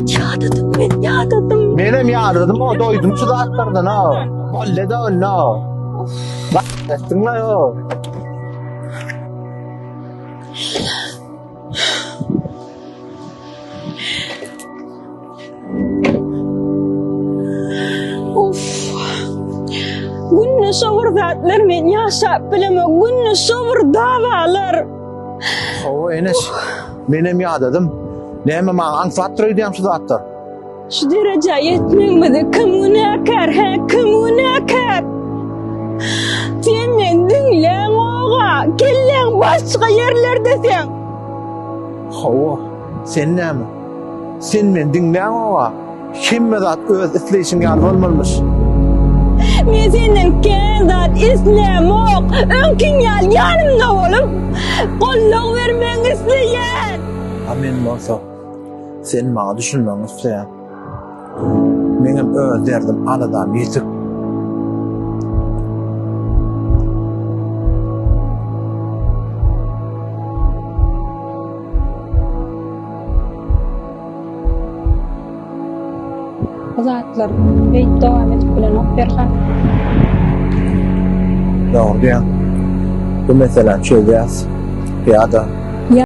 Zat ýadadym men, ýadadym. Menem ýadadym o, doýdum şu zatlardan o. Bolle da onda. Etdiň-le o. Uff. Günde şo bir zatlar men ýaşap bilemok. Günde şo bir dawalar. Hawa eneş. Menem ýadadym. Näme maňa aňsatdyr öýdýäň şu zatlar? Şu derejä ýetmegimize kim günäkär, hä? Kim günäkär? Sen meni diňläňoga. Kelläň başga ýerlerde seň. Hawa, sen näme? Sen meni diňläňoga. Hemme zat öz isleýşiň ýaly bolmalymyş. Men senden kän zat islämok. Öňkiň ýaly ýanymda bolup, goldaw bermegiňi isleýän. A men bolsa, sen maňa düşünmegiňi isleýän. Meňem öz derdim, aladam ýetik. Bu zatlar beýik dowam edip bilenok Perhat. Dogry diýýäň. Bu meseläni çözýäs. Ýa-da.